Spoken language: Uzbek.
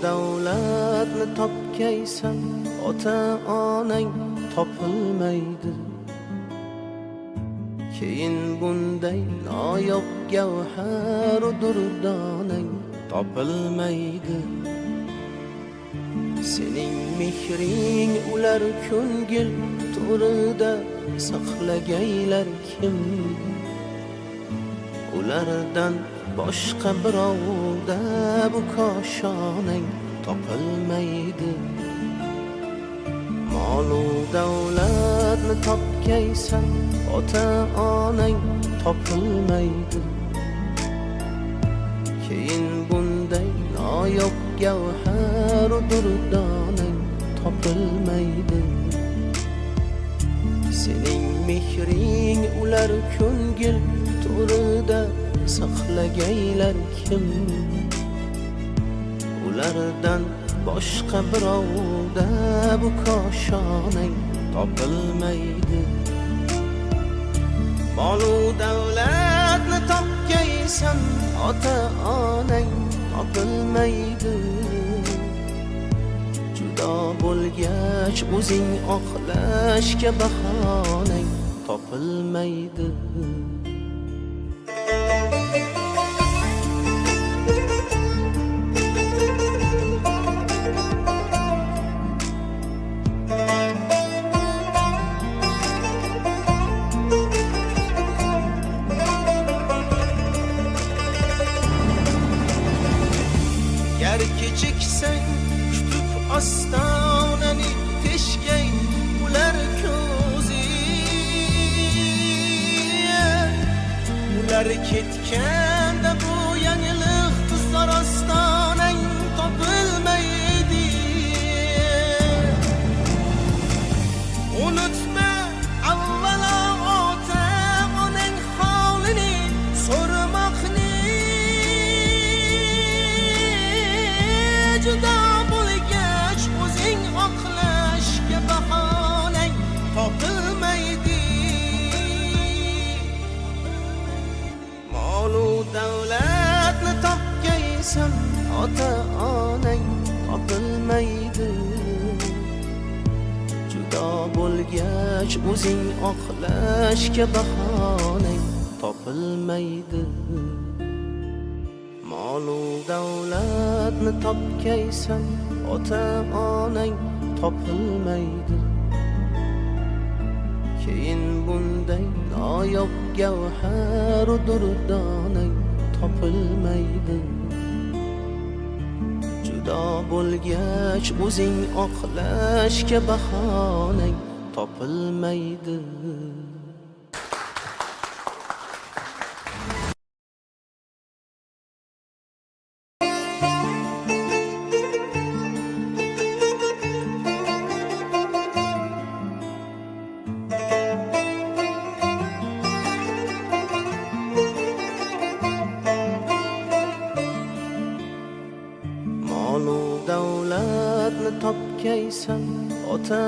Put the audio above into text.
Davlatni topgaysan, ota onang topilmaydi. Keyin bunday noyob gavhar durdonang topilmaydi. Sening mehring ular ko'ngil to'rida saqlagaylar kim? Ulardan boshqa birovda bu koshonang topilmaydi. Molu davlatni topgaysan, ota onang topilmaydi. Keyin bunday noyob gavhar durdonang topilmaydi. Sening mehring ular ko'ngil to'rida saqlagaylar kim? Ulardan boshqa birovda bu koshonang topilmaydi. Molu davlatni topgaysan, ota onang topilmaydi. Judo bo'lgach o'zing oqlashga bahonang topilmaydi. Gar kechiksang kutib ostonani teshgay ular ko'zi. Ular ketganda bu yangilik tuzlar ostonang topilmaydi. Unutma avvalo ota onang holini so'rmoqni. Judo bo'lgach o'zing oqlashga bahonang topilmaydi. Molu davlatni topgaysan, ota onang topilmaydi. Judo bo'lgach o'zing oqlashga bahonang topilmaydi. Molu davlatni topgaysan, ota onang topilmaydi. Keyin bunday noyob gavhar durdonang topilmaydi. Judo bo'lgach o'zing oqlashga bahonang topilmaydi. Molu davlatni topgaysan, ota